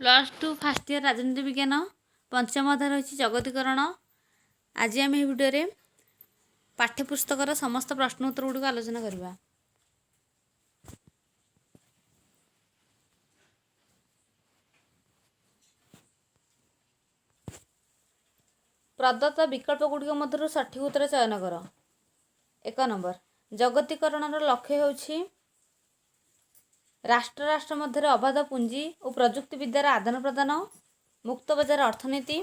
Plus 2 first year ରାଜନୀତି ବିଜ୍ଞାନ ପଞ୍ଚମ ଅଧ୍ୟାୟ ରହିଛି ଜଗତୀକରଣ। ଆଜି ଆମେ ଏହି ଭିଡ଼ିଓରେ ପାଠ୍ୟପୁସ୍ତକର ସମସ୍ତ ପ୍ରଶ୍ନ ଉତ୍ତର ଗୁଡ଼ିକୁ ଆଲୋଚନା କରିବା। ପ୍ରଦତ୍ତ ବିକଳ୍ପ ଗୁଡ଼ିକ ମଧ୍ୟରୁ ସଠିକ୍ ଉତ୍ତର ଚୟନ କର। 1 ନମ୍ବର, ଜଗତୀକରଣର ଲକ୍ଷ୍ୟ ହେଉଛି ରାଷ୍ଟ୍ର ରାଷ୍ଟ୍ର ମଧ୍ୟରେ ଅବାଧ ପୁଞ୍ଜି ଓ ପ୍ରଯୁକ୍ତି ବିଦ୍ୟାର ଆଦାନ ପ୍ରଦାନ, ମୁକ୍ତ ବଜାର ଅର୍ଥନୀତି,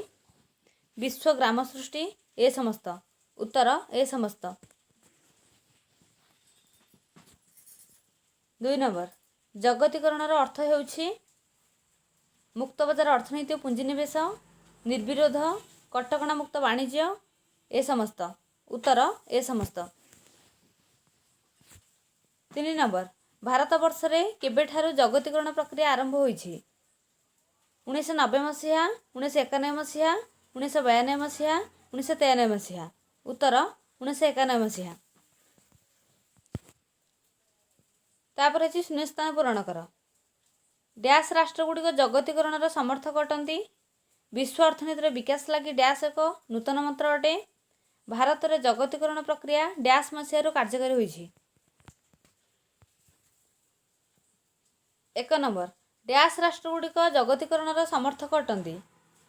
ବିଶ୍ୱ ଗ୍ରାମ ସୃଷ୍ଟି, ଏ ସମସ୍ତ। ଉତ୍ତର ଏ ସମସ୍ତ। 2 ନମ୍ବର, ଜଗତୀକରଣର ଅର୍ଥ ହେଉଛି ମୁକ୍ତ ବଜାର ଅର୍ଥନୀତି ଓ ପୁଞ୍ଜିନିବେଶ, ନିର୍ବିରୋଧ, କଟକଣା ମୁକ୍ତ ବାଣିଜ୍ୟ, ଏ ସମସ୍ତ। ଉତ୍ତର ଏ ସମସ୍ତ। 3 ନମ୍ବର, ଭାରତବର୍ଷରେ କେବେଠାରୁ ଜଗତୀକରଣ ପ୍ରକ୍ରିୟା ଆରମ୍ଭ ହୋଇଛି? 1990 ମସିହା, 1991 ମସିହା, 1992 ମସିହା, 1993 ମସିହା। ଉତ୍ତର 1991 ମସିହା। ତାପରେ ଅଛି ଶୂନ୍ୟସ୍ଥାନ ପୂରଣ କର। ଡ୍ୟାସ୍ ରାଷ୍ଟ୍ରଗୁଡ଼ିକ ଜଗତୀକରଣର ସମର୍ଥକ ଅଟନ୍ତି। ବିଶ୍ୱ ଅର୍ଥନୀତିର ବିକାଶ ଲାଗି ଡ୍ୟାସ୍ ଏକ ନୂତନ ମନ୍ତ୍ର ଅଟେ। ଭାରତରେ ଜଗତୀକରଣ ପ୍ରକ୍ରିୟା ଡ୍ୟାସ୍ ମସିହାରୁ କାର୍ଯ୍ୟକାରୀ ହୋଇଛି। 1 ନମ୍ବର, ଡ୍ୟାସ୍ ରାଷ୍ଟ୍ରଗୁଡ଼ିକ ଜଗତୀକରଣର ସମର୍ଥକ ଅଟନ୍ତି।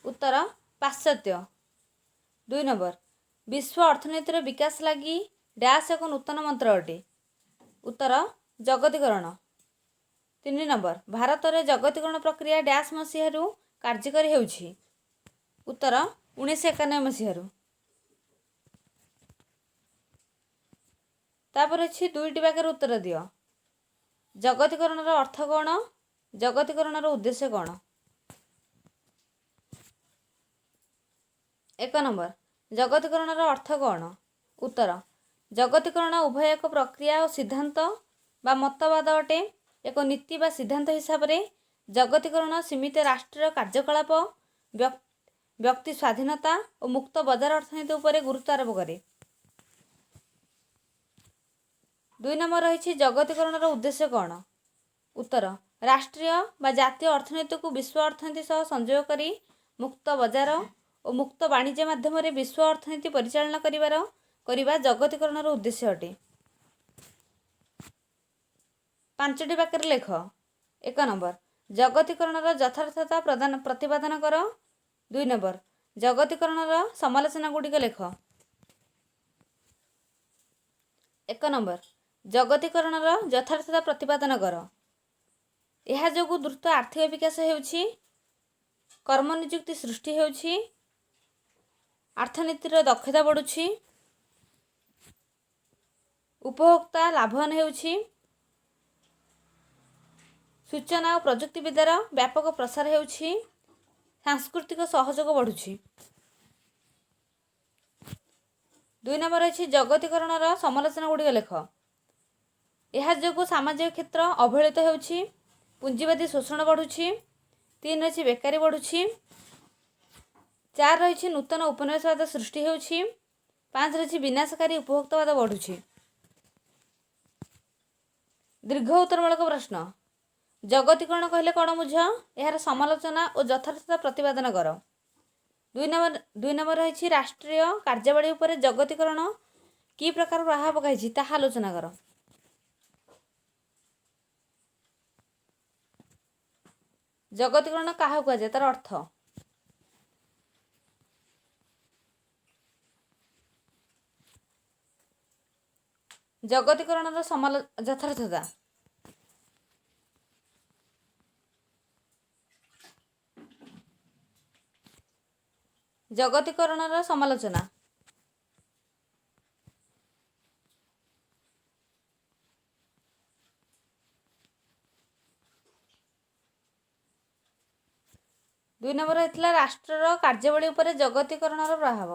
ଉତ୍ତର ପାଶ୍ଚାତ୍ୟ। 2 ନମ୍ବର, ବିଶ୍ୱ ଅର୍ଥନୀତିର ବିକାଶ ଲାଗି ଡ୍ୟାସ୍ ଏକ ନୂତନ ମନ୍ତ୍ର ଅଟେ। ଉତ୍ତର ଜଗତୀକରଣ। 3 ନମ୍ବର, ଭାରତରେ ଜଗତୀକରଣ ପ୍ରକ୍ରିୟା ଡ୍ୟାସ୍ ମସିହାରୁ କାର୍ଯ୍ୟକାରୀ ହେଉଛି। ଉତ୍ତର 1991 ମସିହାରୁ। ତାପରେ ଅଛି ଦୁଇଟି ବାକ୍ୟରେ ଉତ୍ତର ଦିଅ। ଜଗତୀକରଣର ଅର୍ଥ କ'ଣ? ଜଗତୀକରଣର ଉଦ୍ଦେଶ୍ୟ କ'ଣ? 1 ନମ୍ବର, ଜଗତୀକରଣର ଅର୍ଥ କ'ଣ? ଉତ୍ତର ଜଗତୀକରଣ ଉଭୟ ଏକ ପ୍ରକ୍ରିୟା ଓ ସିଦ୍ଧାନ୍ତ ବା ମତବାଦ ଅଟେ। ଏକ ନୀତି ବା ସିଦ୍ଧାନ୍ତ ହିସାବରେ ଜଗତୀକରଣ ସୀମିତ ରାଷ୍ଟ୍ରୀୟ କାର୍ଯ୍ୟକଳାପ, ବ୍ୟକ୍ତି ସ୍ୱାଧୀନତା ଓ ମୁକ୍ତ ବଜାର ଅର୍ଥନୀତି ଉପରେ ଗୁରୁତ୍ୱ ଆରୋପ କରେ। 2 ନମ୍ବର ରହିଛି ଜଗତୀକରଣର ଉଦ୍ଦେଶ୍ୟ କ'ଣ? ଉତ୍ତର ରାଷ୍ଟ୍ରୀୟ ବା ଜାତୀୟ ଅର୍ଥନୀତିକୁ ବିଶ୍ୱ ଅର୍ଥନୀତି ସହ ସଂଯୋଗ କରି ମୁକ୍ତ ବଜାର ଓ ମୁକ୍ତ ବାଣିଜ୍ୟ ମାଧ୍ୟମରେ ବିଶ୍ୱ ଅର୍ଥନୀତି ପରିଚାଳନା କରିବା ଜଗତୀକରଣର ଉଦ୍ଦେଶ୍ୟ ଅଟେ। 5ଟି ବାକ୍ୟରେ ଲେଖ। 1 ନମ୍ବର, ଜଗତୀକରଣର ଯଥାର୍ଥତା ପ୍ରତିପାଦନ କର। 2 ନମ୍ବର, ଜଗତୀକରଣର ସମାଲୋଚନା ଗୁଡ଼ିକ ଲେଖ। 1 ନମ୍ବର, ଜଗତୀକରଣର ଯଥାର୍ଥତା ପ୍ରତିପାଦନ କର। ଏହା ଯୋଗୁଁ ଦ୍ରୁତ ଆର୍ଥିକ ବିକାଶ ହେଉଛି, କର୍ମନିଯୁକ୍ତି ସୃଷ୍ଟି ହେଉଛି, ଅର୍ଥନୀତିର ଦକ୍ଷତା ବଢ଼ୁଛି, ଉପଭୋକ୍ତା ଲାଭବାନ ହେଉଛି, ସୂଚନା ଓ ପ୍ରଯୁକ୍ତିବିଦ୍ୟାର ବ୍ୟାପକ ପ୍ରସାର ହେଉଛି, ସାଂସ୍କୃତିକ ସହଯୋଗ ବଢ଼ୁଛି। 2 ନମ୍ବର ଅଛି ଜଗତୀକରଣର ସମାଲୋଚନା ଗୁଡ଼ିକ ଲେଖ। ଏହା ଯୋଗୁଁ ସାମାଜିକ କ୍ଷେତ୍ର ଅବହେଳିତ ହେଉଛି, ପୁଞ୍ଜିବାଦୀ ଶୋଷଣ ବଢ଼ୁଛି। 3 ରହିଛି ବେକାରୀ ବଢ଼ୁଛି। 4 ରହିଛି ନୂତନ ଉପନିବେଶବାଦ ସୃଷ୍ଟି ହେଉଛି। 5 ରହିଛି ବିନାଶକାରୀ ଉପଭୋକ୍ତାବାଦ ବଢ଼ୁଛି। ଦୀର୍ଘ ଉତ୍ତରମୂଳକ ପ୍ରଶ୍ନ। ଜଗତୀକରଣ କହିଲେ କ'ଣ ବୁଝ? ଏହାର ସମାଲୋଚନା ଓ ଯଥାର୍ଥତା ପ୍ରତିପାଦନ କର। 2 ନମ୍ବର ରହିଛି ରାଷ୍ଟ୍ରୀୟ କାର୍ଯ୍ୟାବଳୀ ଉପରେ ଜଗତୀକରଣ କି ପ୍ରକାର ପ୍ରଭାବ ପକାଇଛି ତାହା ଆଲୋଚନା କର। ଜଗତୀକରଣ କାହାକୁ କୁହାଯାଏ? ତାର ଅର୍ଥ। ଜଗତୀକରଣର ଯଥାର୍ଥତା। ଜଗତୀକରଣର ସମାଲୋଚନା। 2 ନମ୍ବର ହେଇଥିଲା ରାଷ୍ଟ୍ରର କାର୍ଯ୍ୟାବଳୀ ଉପରେ ଜଗତୀକରଣର ପ୍ରଭାବ।